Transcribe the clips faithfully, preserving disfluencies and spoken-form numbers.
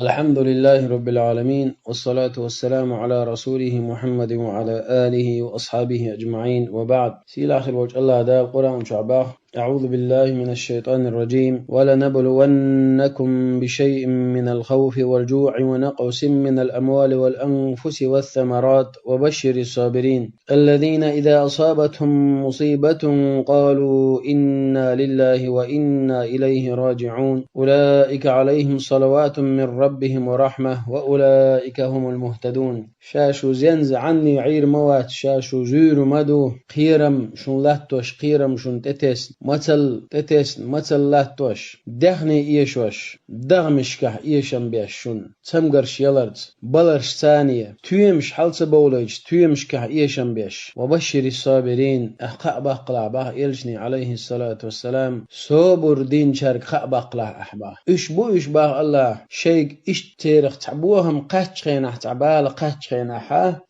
الحمد لله رب العالمين، والصلاة والسلام على رسوله محمد وعلى آله وأصحابه أجمعين، وبعد. Сийлахь волчу Аллах Дала Къуръан чохь боху: أعوذ بالله من الشيطان الرجيم، ولنبلونكم بشيء من الخوف والجوع ونقص من الأموال والأنفس والثمرات وبشر الصابرين، الذين إذا أصابتهم مصيبة قالوا إنا لله وإنا إليه راجعون، أولئك عليهم صلوات من ربهم ورحمة، وأولئك هم المهتدون. Ша шу зенза Ӏанне Ӏийр ма вац, ша шу зуьйр ма ду, кхерам шун латтош, кхерам шун тӀетесна, мацалла тӀетесна, мацалла латтош, даьхни эшош, дагӀмашкахь эшам беш шуна, цамгарш яларца, баларш царна, тоьмаш хьал ца бовлуьйтуш, тоьмашкахь эшам беш. وبشر الصابرين, ахь кхаъ баккхалахь боху элчане, عليه الصلاة والسلام, собар динчаьрга кхаъ баккхалахь ахь боху. Уьш бу уьш боху Аллах, шайга иштта церах цхьа бохам кхаьччу хенахь, цхьа бала кхаьччу хенахь,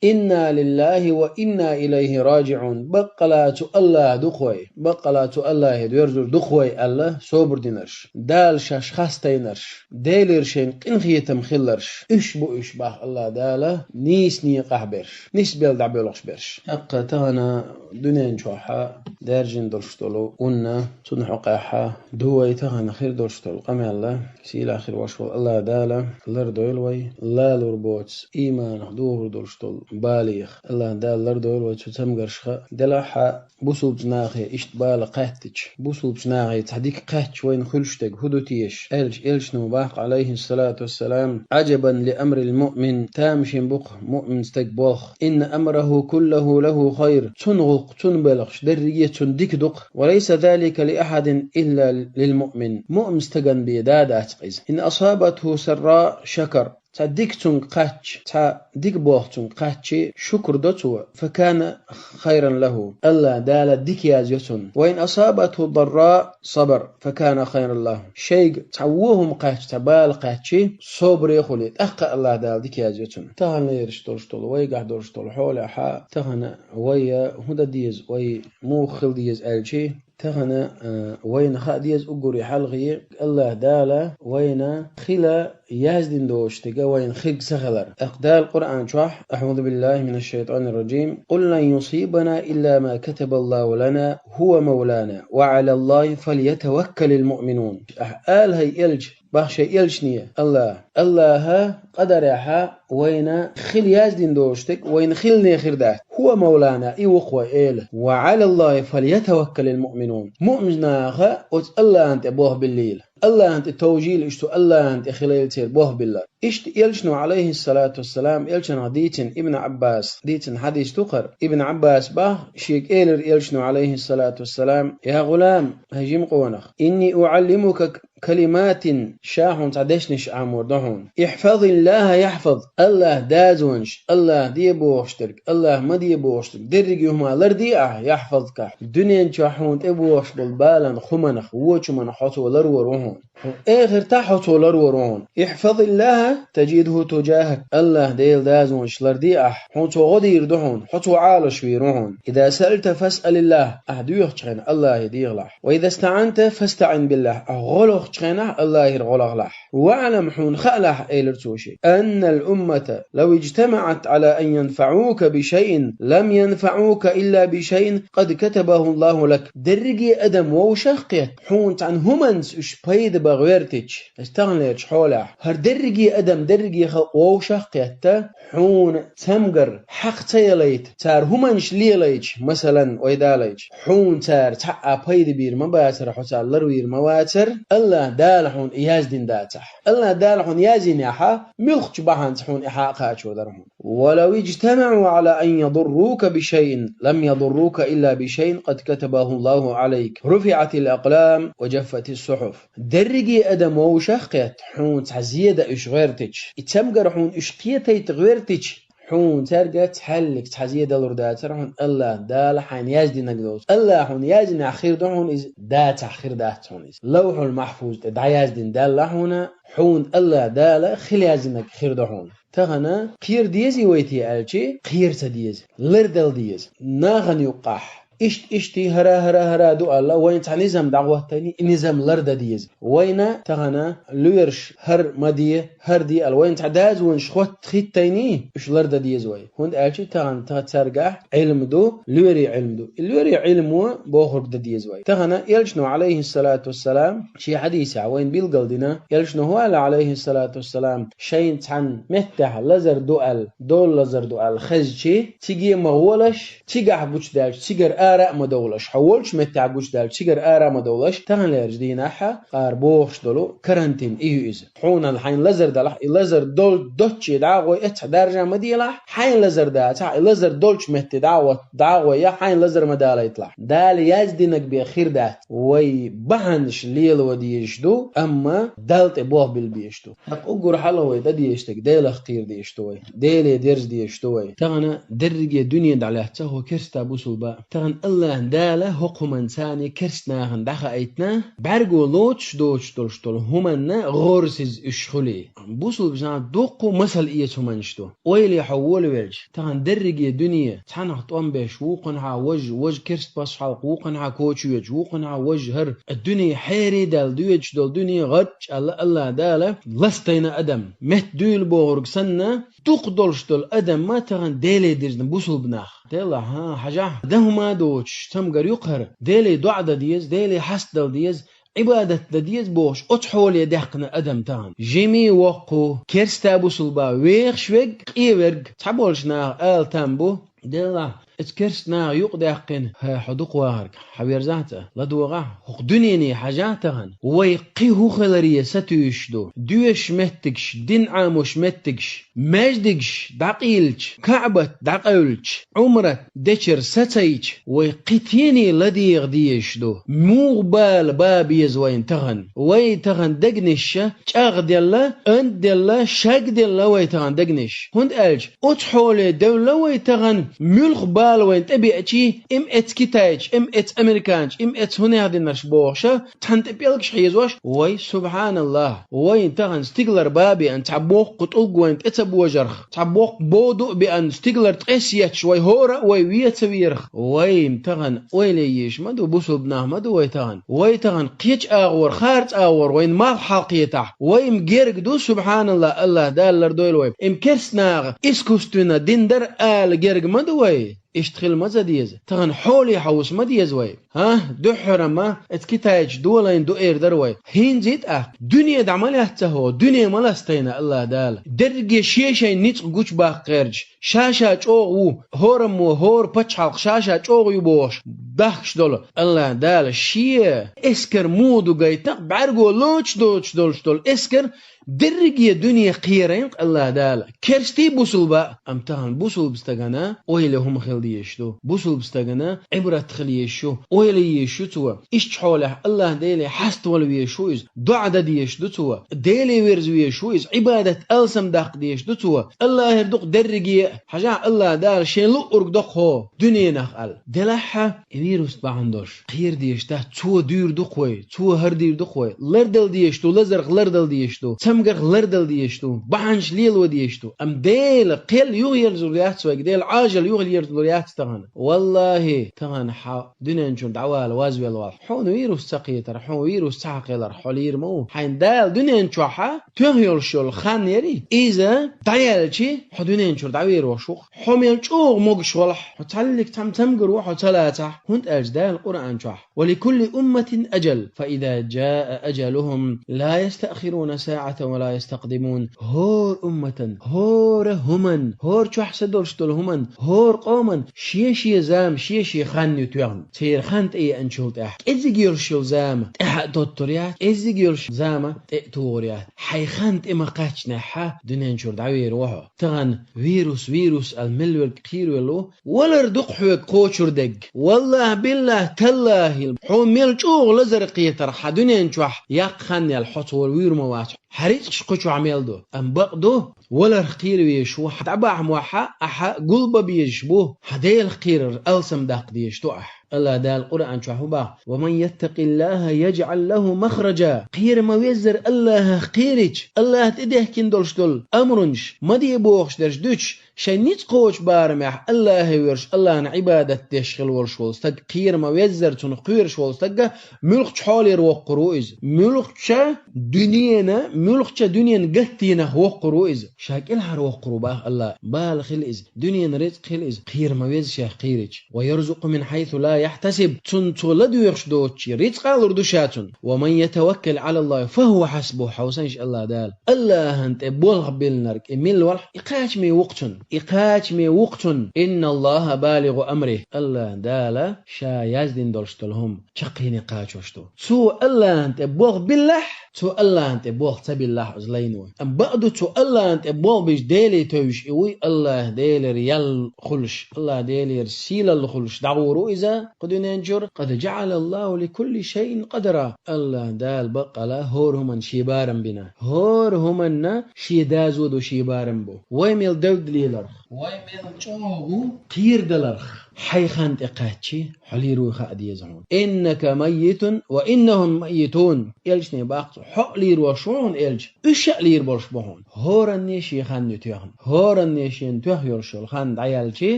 إنا لله وإنا إليه راجعون, баккъала цу Аллаха ду-кх вай, баккъала цу Аллахе доьрзур ду-кх вай аьлла, собар динарш, Дала шаьш хастийнарш, Делера шайна къинхетам хилларш, уьш бу уьш боху Аллах Дала, нийса некъахь берш, нисбелла дӀабоьлхуш берш. ТӀаккха тахана дуьнен чохь даьржина долуш долу хӀума, цунна хьокъехь ду вай тахана хир долуш долу къамел. Сийлахь хир волуш волу Аллах Дала лардойла вай лалур боцу, ийманах духур долуш долу балех. Аллах Дала лардойла вай цу цамгаршха. Делахь а бусулбачу нахе иштта бала кхаьттича, бусулбачу нахе цхьа дика кхаьчча вайна хуьлуш дерг хӀун ду теша аьлча, элчано боху, عليه الصلاة والسلام: عجبا لأمر المؤمن, тамашийна бу-кх муъмин стеган болх. إن أمره كله له خير, цуьнан гӀуллакх, цуьнан белхаш дерриге а цуьнан дика ду-кх. وليس ذلك لأحد إلا للمؤمن, муъмин стагана бен да дац-кх иза. إن أصابته سراء شكر, цхьа дика цуьнга кхаьчча, цхьа дика болх цуьнга кхаьчча, шукр до цо, فكان خيرا له, Аллах Дала дика язйо цунна. وإن أصابته ضراء صبر فكان خيرا له. Шайга цхьа вон хӀума кхаьчча, цхьа бала кхаьчча, собаре хуьлий, тӀаккха Аллах Дала дика язйо цунна. Тахана лераш долуш долу, вайгахь долуш долу хьолехь, тахана вай хӀун дан деза, вай муха хила деза аьлча, тахана, а, вайна хаа деза уггаре хьалхе, Аллах Дала вайна хила яздина долуш дерг вайна хирг ца хилар. ТӀаккха Дала Къуръан чохь: أعوذ بالله من الشيطان الرجيم، قل لن يصيبنا إلا ما كتب الله لنا هو مولانا وعلى الله فليتوكل المؤمنون. Ахь ала, хӀай элча, боху шен элчане Аллаха: Аллаха къадарехь вайна хила яздина долуш дерг вайна хилане хир дац. هو مولانا, и ву-кх вай эла. وعلى الله فليتوكل المؤمنون. Муъмин наха оцу Аллахана тӀе болх биллийла. Аллахана тӀе товжийла уьш, цу Аллахана тӀе хилийла церан болх биллар. Иштта элчано, عليه الصلاة والسلام, элчанах дийцина, Ибн Ӏаббаса дийцина хьадис ду-кх хӀара. Ибн Ӏаббаса боху, шега элира элчано, عليه الصلاة والسلام: يا غلام, хӀай жима къонах, إني أعلمك كلمات, ша хьуна цхьа дешнаш Ӏамор ду хьуна. احفظ الله يحفظك, Аллаха дозанаш, Аллаха де бохуш дерг, Аллаха ма де бохуш дерг, дерриге хӀума ларде ахь, يحفظك, дуьнен чохь хьуна тӀебогӀуш болу баланах, хӀуманах, вочу хӀуманах хьо цо ларвор ву хьуна. Хьуна эхартахь хьо цо ларвор ву хьуна. احفظ الله تجده تجاهك, Аллаха Делан дозанаш ларде ахь, хьуна цо гӀо дийр ду хьуна, хьо цо Ӏалашвийр ву хьуна. إذا سألت فاسأل الله, ахь доьхучу хенахь Аллахе дехалахь. وإذا استعنت فاستعن بالله, ахь гӀо лохучу хенахь Аллахера гӀо лахалахь. واعلم, хьуна хаалахь, элира цо шега, أن الأمة لو اجتمعت على أن ينفعوك بشيء لم ينفعوك إلا بشيء قد كتبه الله لك. Дерриге адам вовшах а кхетта, хьуна цхьана хӀуманца уьш пайда бан гӀертича, аса таханлерчу хьолехь, хӀара дерриге адам, дерриге халкъ вовшах а кхетта, хьуна цамгар хьакха ца ялайта, цара хӀуманаш лелайча, масалан, вай далайча, хьуна цара цхьа а пайда бийр ма бацара, хьо цара ларвийр ма вацара, Аллах Дала хьуна и яздина дацахь. Аллах Дала хьуна язйинехь, муьлххачу бахьанца хьуна и хьакхачо дара хьуна. ولو اجتمعوا على أن يضروك بشيء لم يضروك إلا بشيء قد كتبه الله عليك، رفعت الأقلام وجفت الصحف. Дерриге адам вовшах а кхетта, хьуна цхьа зе дан уьш гӀертича, и цамгар хьуна уьш кхетайта гӀертича, хьуна цаьрга цхьаьллиг цхьа зе далур дацара хьуна, Аллах Дала хьайна яздинарг доцу. Аллах хьуна яздинехь хир ду хьуна иза, дацахь хир дац хьуна иза. Лавхьул-Махьфуз тӀе дӀаяздина даьлла хьуна, хьуна Аллах Дала хила яздинарг хир ду хьуна. Тахана кхера дезий вай те аьлча, кхера ца деза. Лардала деза. Нахана юккъахь, Ишт-, ишти хӀара, хӀара, хӀара ду аьлла, вайна цхьа низам дӀахӀоттайни, и низам ларда деза. Вайна тахана лоьраш хӀара ма де, хӀара де аьлла, вайна цхьа дазонаш хотта хӀиттайни, уьш ларда деза вай. ХӀунда аьлча тахана та царгахь Ӏилма ду, лоьрий Ӏилма ду. И лоьрий Ӏилмо бохург да деза вай. Тахана Элчано, Ӏалайхиссалату вассалам, шен хьадисехь вайна билгал дина, Элчано хӀу аьлла, Ӏалайхиссалату вассалам, шайна цхьана меттехь лазар ду аьлла, дола лазар ду аьлла хезчи, циге ма гӀолаш, цигахь гучудаьлча, цигара ара а ма довлаш, хьо волчу меттехь гучудаьлча, цигара ара а ма довлаш, таханлерчу дийнахь а ара бохуш долу карантин и ю иза. Хьуна хьайна лазар далахь, и лазар дол-, доцче дӀа а гӀой, эцхьа даржа ма делахь, хьайна лазар дацахь, и лазар долчу метте дӀа а гӀо-, дӀа а гӀой, я хьайна лазар ма далайталахь. Дала яздинарг бен хир дац. Вай бахьанаш лело дезаш ду, амма Далла тӀе болх билла безаш ду. ХӀокху уггар хьалха вай дан дезаш дерг Делах кхера дезаш ду вай. Деле дерза дезаш ду вай. Тахана дерриге дуьне дӀалаьцна хӀокху керста бусулба. Тахана Аллах Дала хӀокху хӀуманца керста нахана дӀахаийтина, бӀаьрго лоцуш доцуш долуш долу хӀуманна гӀорасиза уьш хуьлий. Бусулба нах дуккха масал эца хӀуманаш ду. Ойла е хьо волавелча, тахана дерриге дуьне, цхьанхьа тӀом беш, вукхунхьа важа, важа керста пачхьалкх, вукхунхьа коча воьдуш, вукхунхьа важа хӀара, дуьне хьерий даьлла, доьдуш долу дуьне гӀаттачу аьлла, Аллах Дала ластайна адам. Метта дуьйла бохург санна, дукха долуш долу адам ма тахана Деле дирзина бусулба нах. Делахь, хьан, хьажахь, дан хӀума доцуш, цамгар ю-кх хӀара. Деле доӀа дан деза, Деле хьастадала деза, Ӏибадат дан деза бохуш, оцу хьоле даьккхина адам тахана. Жимий воккху, керста бусулба, вехаш верг, къе верг, цхьаболчу наха ала там бу, делахь, оцу керста наха юкъадаьккхина, хӀай, хьо дукха вахарг, хьан верзахь цӀа, ладогӀахь, хӀокху дуьнене хьажахь тахана. Вай кхин хӀун хиларе сатуьйсуш ду? Доьшуш меттигаш, дин Ӏамош меттигаш, маьждигаш дӀакъийлча, КаӀбат дӀакъевлча, Ӏумрат дечара сацайча, вай кхин тене ладегӀа дезаш ду. Муха бала ба беза вайна тахана? Вай тахана дегнаш чӀагӀделла, антделла, шагделла вай тахана дегнаш. ХӀунда аьлча оцу хьоле девлла вай тахана, муьлха бала вайна тӀебеачий, им эца китайча, им эца американча, им эца хӀунех динарш бохуша, цхьана тӀе пӀелгаш хьезош, вай, субхьаналлах, вайна тахана стигалара ба беана, цхьа боккха тӀулг вайна тӀе ца божарх, цхьа боккха боду а беана, стигалара ткъес етташ вай хӀора а вай ве ца верах. Вай тахана ойла еш ма ду, бусулба нах ма ду вай тахана. Вай тахана кхечу агӀор, харц агӀор вайна малх хьалакхетахь, вай-м герга ду, субхьаналлах, Аллах Дала лардойла вай. Им керста наха искусственно дин дара ала герга ма ду вай. Иштта хила ма ца деза. Тахана хьоле хьовса ма деза вай. ХӀа, дуьххьара ма, эца китайча долайна ду эр дара вай. ХӀинца и тӀаккха дуьне дӀа ма лаьцна хӀо, дуьне ма ластайна Аллах Дала. Дерриге шен-шайн ницкъ гучубаккха гӀерташ, ша-ша чӀогӀа ву, хӀораммо, хӀора пачхьалкх ша-ша чӀогӀа ю бохуш, дахкаш долу Аллах Дала шен эскар муха ду гайтина, бӀаьрго лоцуш доцуш долуш долу эскар, дерриге дуьне кхерайна-кх Аллах Дала. Керстий, бусулба а, амма тахана бусулба стагана ойла хӀума хила дезаш ду. Бусулба стагана Ӏибрат хила езаш ю, ойла езаш ю цо. Иштта хьолехь Аллах Деле хьаставала везаш ву иза, доӀа дан дезаш ду цо. Деле верза везаш ву иза, Ӏибадат алсам даккха дезаш ду цо. Аллахера ду-кх дерриге а, хьажахь, Аллах Дала шен луъург до-кх хӀо дуьненах аьлла. Делахь а, и вирус бахьана долуш кхера дезаш дац, цо дуьйр ду-кх вай, цо хӀара дийр ду-кх вай. Лардала дезаш ду, лазарх лардала дезаш ду, цамгарх лардала дезаш ду, бахьанаш лело дезаш ду. Амма Дела кхел юхаерзалур яц вайга, Дела Ӏажал юхаерзалур яц тахана. Валлахи, тахана хьо дуьнен чуьра дӀавала вазвелла валахь, хьуна вирус ца кхетар, хьуна вирус ца хьакхелар, хьо лийр ма ву. Хьайна Дала дуьнен чохь тоьхна йолуш йолу хан яри, иза дӀаяьлчи, хьо дуьнен чуьра дӀавер волуш ву-кх. Хьо мел чӀогӀа могуш валахь, хьо цхьаллиг цхьамма цамгар ву хьо ца лацахь, хӀунда аьлча Дала Къуръан чохь: «ولكل أمة أجل، فإذا جاء أجلهم لا يستأخرون ساعة ولا يستقدمون». ХӀора умматан, хӀора хӀуман, хӀора чохь са долуш долу хӀуман, хӀора къоман шен-шен зама, шен-шен хан ю тоьхна. Церан хан тӀееанчул тӀаьхьа кӀезиг йолуш йолу зама тӀаьхьа а тоттур яц, кӀезиг йолуш зама тӀе а тухур яц. Хьайн хан тӀе ма кхаьчнехь, дуьнен чуьра дӀавер ву хьо. Тахана вирус, вирус аьлла мел верг кхийр велла ву, валар ду-кх хьоьга кхочур дерг. Валлахь, биллахь, таллахь, хьо мел чӀогӀа лазар кхетар хьан дуьнен чохь яккха хан яьлла, хьо цо вуьйр ма вац. Хьа рицкъаш кху чохь мел ду. Амма бакъ ду, валарх кхера везаш ву, хьан дӀабахьа мохь ахьа гулба безаш бу, хьан Делах кхерар алсам даккха дезаш ду ахь. Алла Дала Къуръан чохь хӀу бах: «Ва ман яттакъиллаха яжъал лаху махража». Кхера ма веззара Аллахах кхерича, Аллаха тӀедехкина долуш долу амрунаш, ма де бохуш дерш дуьтуш, шайн ницкъ кхочу барамехь Аллахе воьрзуш, Аллахна Ӏибадат деш хила волуш волу стаг, кхера ма веззара цунах кхоьруш волу стагга, муьлххачу хьолера воккхур ву иза. Муьлххачу дуьненан, муьлххачу дуьненан гаттийнах воккхур ву иза. Ша кӀелхьара воккхур ву бах Алла. Бала хила иза, дуьненан рицкъ хила иза, кхера ма веза шех кхерича. «Ва ярзукъху мин хьайсу ла яхьтасиб». Цунна цо ладоьгӀуш доцучу рицкъа а лур ду ша цунна. «Ва ман ятаваккал Ӏалаллахи фа хӀува хьасбух», хьовсийша Алла Дала. Аллахьан тӀе болх биллинарг и мила валахь, и кхачаме ву-кх цунна. И кхачаме ву-кх цунна. «Инналлаха балигӀу амрих». Алла Дала ша яздина долуш долу хӀума чаккхене кхачош ду. Цо Аллахьан тӀе болх биллахь, цо Аллахьан тӀе болх ца биллахь, иза лайна ву. Амма бакъ ду, цо Аллахьан тӀе болх беш Деле тевжаш и вуй, Аллахь Делера ял хуьлуш, Аллахь Делера сийлалла хуьлуш дӀагӀур ву иза кху дуьнен чуьра. «Къад жаӀалаллаху ликулли шайин къадара». Аллахь Дала баккъала хӀора хӀуманна шен барам бина. ХӀора хӀуманна шен доза ду, шен барам бу. Вай мел девдда леларх, вай мел чӀогӀа кхерадаларх, хьайн хан тӀе кхаьччи, хьо лийр вуй хаа деза хьуна. «Иннака маййитун ва иннахум маййитун». Элчане бах цо: «Хьо а лийр волуш ву хьуна, элча, уьш а лийр болуш бу хьуна». ХӀоранне шен хан ю тоьхна. ХӀоранне шена тоьхна йолуш йолу хан дӀаяьлчи,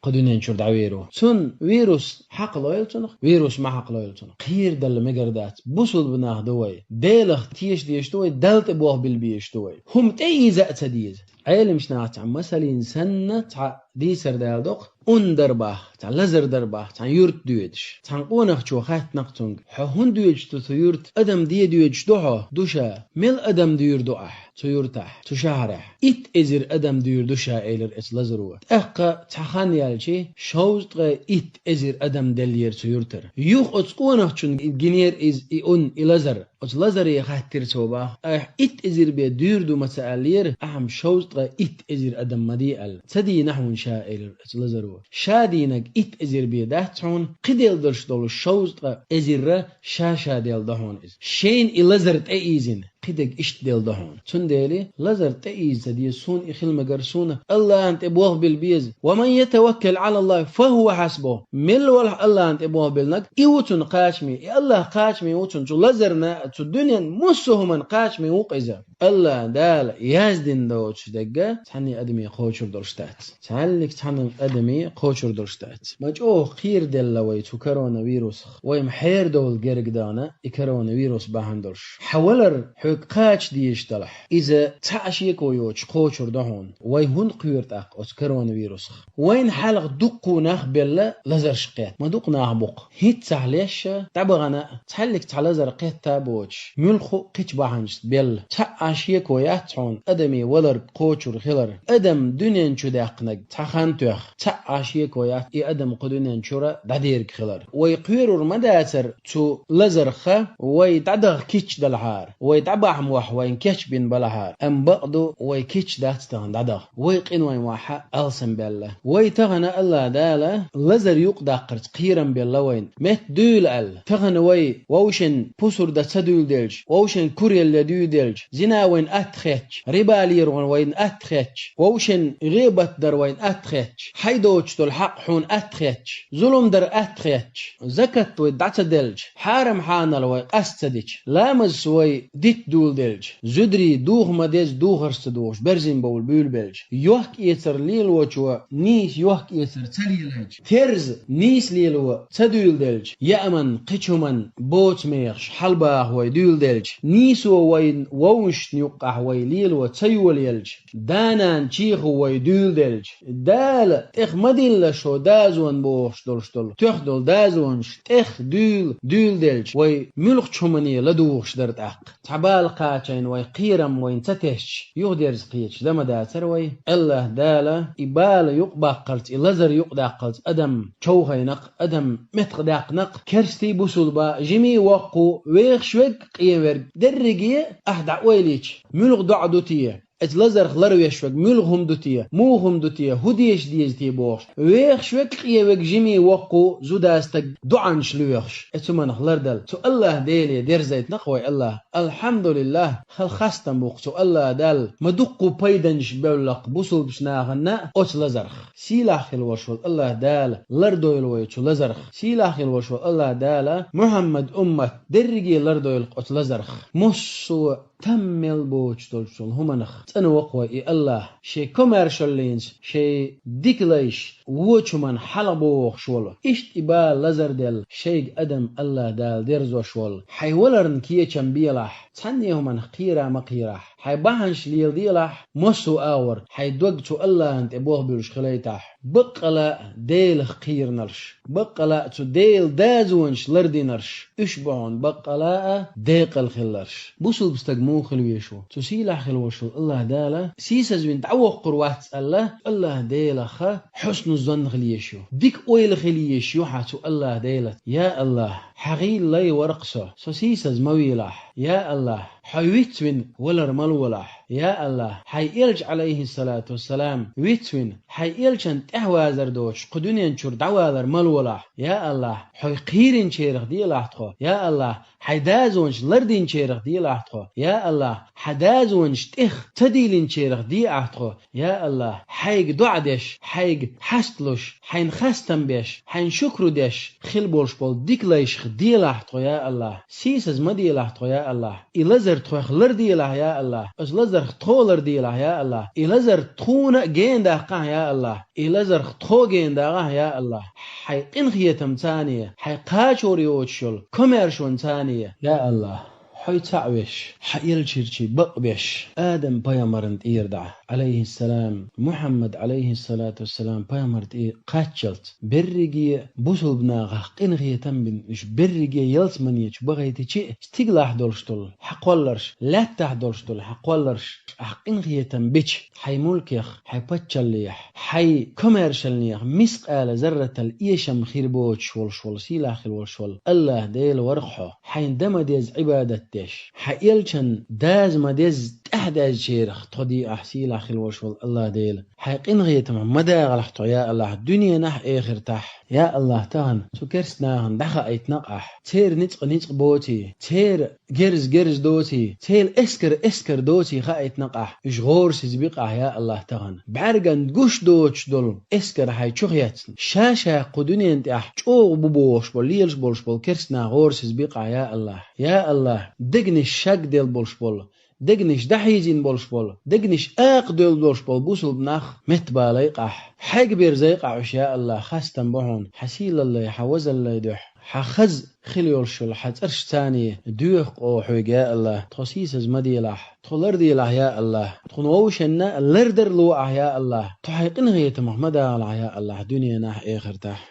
кху дуьнен чуьра дӀавер ву. Цунна вирус хьакхалойла цунах, вирус ма хьакхалойла цунах. Кхерадала мегар дац. Бусулба нах ду вай. Делах теша дезаш ду вай, Далла тӀе болх билла безаш ду вай. ХӀума тӀеийза а ца деза. Ӏеламчу наха цхьа масаллина санна цхьа дийцар дала доккху, ун дара бах, цхьа лазар дара бах, цхьа юрт доьдуш. Цхьана къонахчо хаьттина-кх цуьнга: «Хьо хӀунда доьдуш ду цу юрта? Адам де доьдуш ду хьо, ду ша? Мел адам дуьйр ду ахь цу юртахь, цу шахьарахь?» «Итт эзар адам дуьйр ду ша», — элира оцу лазаро. ТӀаккха цхьа хан яьлчи, шовзткъе итт эзар адам деллера цу юртара. Юха оцу къонахчунна гинера иза и ун, и лазар. Оцу лазаре хаьттира цо бах: «Ахь итт эзар бен дуьйр ду ма ца аьллера, ахьа-м шовзткъе итт эзар адам ма де аьлла. Ца дийна хьуна ша?» — элира оцу лазаро. «Ша дийнарг итт эзар бен дац хьуна, кхидерг долуш долу шовзткъе эзар а ша-ша делла ду хьуна иза. Шайна и лазар тӀеийзина, кхидерг иштта делла ду хьуна. Цундела лазар тӀеийза ца деза, суна и хила мегар суна, Аллахьан тӀе болх билла беза. Ва ман ятаваккал Ӏалаллахи фа хӀува хьасбух». Мел валахь Аллахьан тӀе болх биллинарг, и ву цунна кхачаме, и Аллахь кхачаме ву цунна, цу лазарна, цу дуьнен массо а хӀуманна кхачаме ву-кх иза. Аллахь Дала яздина доцуш дерг цхьанне адаме кхочур долуш дац. Цхьаннега цхьаннан адаме кхочур долуш дац. Ма чӀогӀа кхераделла вай цу коронавирусах. Вай-м хьерадовла герга даьлла и коронавирус бахьана долуш. Хьан валар хьоьга кхача дезаш далахь, иза цхьа а шеко йоцуш кхочур ду хьуна. Вай хӀунда кхоьру тӀаккха оцу коронавирусах? Вайна хьалха дуккха нах белла лазарш кхетта. Ма дукха нах бу-кх. ХӀинццехь леш а, дӀабахана а, цхьаьллиг цхьа лазар кхетта а боцуш, муьлхха а кхечу бахьанашца белла. Цхьа а шеко яц хьуна адаме валарг кхочур хилар. Адам дуьнен чу даьккхинарг цхьа хан тоьхна, цхьа а шеко яц и адам кху дуьнен чуьра дӀадерг хилар. Вай кхоьрур ма дацара цу лазарх, вай дӀадаха кийча далахьара, вай дӀабахьа мохь вайна кечбина балахьара. Амма бакъ ду, вай кийча дац тахана дӀадаха. Вай къинойн вахьа алсам баьлла. Вай тахана Аллахь Дала лазар юкъадаккхарца кхерам белла вайна. Метта дуьйла аьлла. Тахана вай вовшен пусар дан ца дуьйладелча, вовшен кур яла дуьйладелча, зина вайна атта хетча, риба лерон вайна атта хетча, вовшен гӀийбат дар вайна атта хетча, хьайн доцуш долу хьакъ хьуна атта хетча, зулам дар атта хетча, закат вай дӀа ца делча, хьарам-хьанал вай къаста ца дича, ламазца вай дитта дуьйладелча, зударий духа ма-дезза духарш ца духуш, берзина бовла буьйлабелча, йохк-эцар лелочо нийса йохк-эцар ца лелайча, терза нийса лело ца дуьйладелча, яаман, кхечу хӀуман боцу мехаш хьалабаха вай дуьйладелча, нийсо вайн вовшашна юккъехь вай лело ца йолаелча, да-нана чехо вай дуьйладелча, Дала тӀех ма дилла шо дозанаш бохуш долуш долу, тоьхна долу дозанаш тӀех дуьйла, дуьйладелча, вай муьлххачу хӀумане ладугӀуш дара тӀаккха. Цхьа бала кхачийна вай кхерам вайна ца тесча, юхадерза кхеташ дан ма дацара вай. Аллахь Дала и бала юкъабаккхалц, и лазар юкъадаккхалц адам човхийна-кх, адам меттахдаьккхина-кх, керстий, бусулба, жимий, воккхий, вехаш верг, къен верг, дерриге а ахь дӀаойлийча, муьлха доӀа ду те? Эцу лазарх ларвеш верг муьлха хӀума ду те, муха хӀума ду те, хӀун деша деза те бохуш, вехаш верг, къе верг, жима, воккха, зуда, стаг, доӀанаш лоьхуш, эцу хӀуманах лардала. Цу АллахӀ Деле дерзайтина-кх вай АллахӀ. АлхьамдулиллахӀ, хала хастам бу-кх цу АллахӀ Далла, ма дуккха пайданаш бевлла-кх бусулбачу нахана оцу лазарх. Сийлахь хила волуш волу АллахӀ Дала лардойла вай цу лазарх. Сийлахь хила волуш волу АллахӀ Дала Мухьаммад уммат дерриге лардойла-кх оцу лазарх. Массо а там мел боцуш долчу цу хӀуманах цӀанваккха вай и АллахӀ, шен комаьршаллица, шен дика лайш, вочу хӀуманна хьалха бохуш волу. Иштта и бала лазар делла, шайга адам АллахӀ Дала дерзош волу. Хьайн валарна кечам белахь, цхьанне а хӀуманах кхера ма кхерахь. Хьайн бахьанаш леладелахь, массо а агӀор, хьайн дог цу АллахӀана тӀе болх буьллуш хилийтахь. Баккъала а Делах кхийринарш, баккъала а цу Делан дозанаш лардинарш, уьш бу хьуна баккъала а декъала хилларш. Бусулба стаг муха хила везаш ву? Цу сийлахь хила волуш волу АллахӀ Дала сийсазвина дӀавоккхур вац аьлла, АллахӀ Делах хьусну занна хила езаш ю. Дика ойла хила езаш ю хьан цу АллахӀ Делаца. Я АллахӀ, хьан гӀийла лай вара-кх со, со сийсаз ма велахь. Я АллахӀ, хьо вицвина валар ма лолахь. Я АллахӀ, хьайн элча, Ӏалайхиссалату вассалам, вицвина, хьайн элчан тӀаьхьавазар доцуш, кху дуьнен чуьра дӀавалар ма лолахь. Я АллахӀ, хьо кхийринчарах делахь тхо. Я АллахӀ, хьайн дозанаш лардинчарах делахь тхо. Я АллахӀ, хьан дозанаш тӀех ца дийлинчарах деахь тхо. Я АллахӀ, хьайга доӀа деш, хьайга хьасталуш, хьайна хастам беш, хьайна шукру деш хила болуш болу дика лайшах делахь тхо, я АллахӀ. Сийсаз ма делахь тхо, я АллахӀ. И лазар тхох ларделахь, я АллахӀ. Оцу лазарх тхо ларделахь, я АллахӀ. И лазар тхуна а гена даккхахь, я АллахӀ. И лазарх тхо гена дагӀахь, я АллахӀ. Хьайн къинхетамца а, хьайн кхачор йоцуш йолу комаьршонца а, я АллахӀ. Хьо цхьаъ веш, хьан элчанчий бакъбеш, Адам-пайхамарна тӀера дӀа, Ӏалайхиссалам, Мухьаммад, Ӏалайхиссалату вассалам, пайхамар тӀе кхаччалц, берриге бусулба нахах къинхетам бина, уьш берриге ялсамане чу бахийтича а, стигалахь долуш долу хьан кхолларш, лаьттахь долуш долу хьан кхолларш, ахь къинхетам бича, хьайн мулкех, хьайн паччаллехь, хьайн комаьршаллехь мискъала зарратал эшам хир боцуш волуш волу, сийлахь хила волуш волу АллахӀ Дела вара-кх хьо. Хьайн дан ма-дезза Ӏибадат деш, хьан элчан доза ма-дезза тӀаьхьадазачарах тхо деахь, сийлахь хила волуш волу АллахӀ Дела. Хьайн къинхетамах ма дагӀалахь тхо, я АллахӀ, дуьненахь а, эхартахь. Я АллахӀ, тахана цу керстанахана дӀахаийтина-кх ахь. Церан ницкъ-ницкъ боций, церан герз-герз доций, церан эскар-эскар доций хаийтина-кх ахь. Уьш гӀорасиз би-кх ахь, я АллахӀ, тахана. БӀаьрган гуш доцуш долу эскар хьайн чу хецна, ша-ша кху дуьнен тӀехь чӀогӀа бу бохуш болу, лелаш болуш болу керстанах гӀорасиз би-кх ахь, я АллахӀ. Я АллахӀ, дегнаш шагделла болуш болу, дегнаш дӀахьийзина болуш болу, дегнаш акхадевлла болуш болу бусулба нах меттабалай-кх ахь. Хьайга берзай-кх ахь уьш, я АллахӀ, хастам бу хьуна, хьан сийлаллай, хьан возаллай дуьхьа. Хьан хаза хила йолуш йолу хьан цӀерш царний доьху-кх оха хьоьга, я АллахӀ. Тхо сийсаз ма делахь, тхо ларделахь, я АллахӀ. Тхуна вовшенна лардар ло ахь, я АллахӀ. Тхо хьайн къинхетамах ма дагӀалахь, я АллахӀ, дуьненахь а, эхартахь.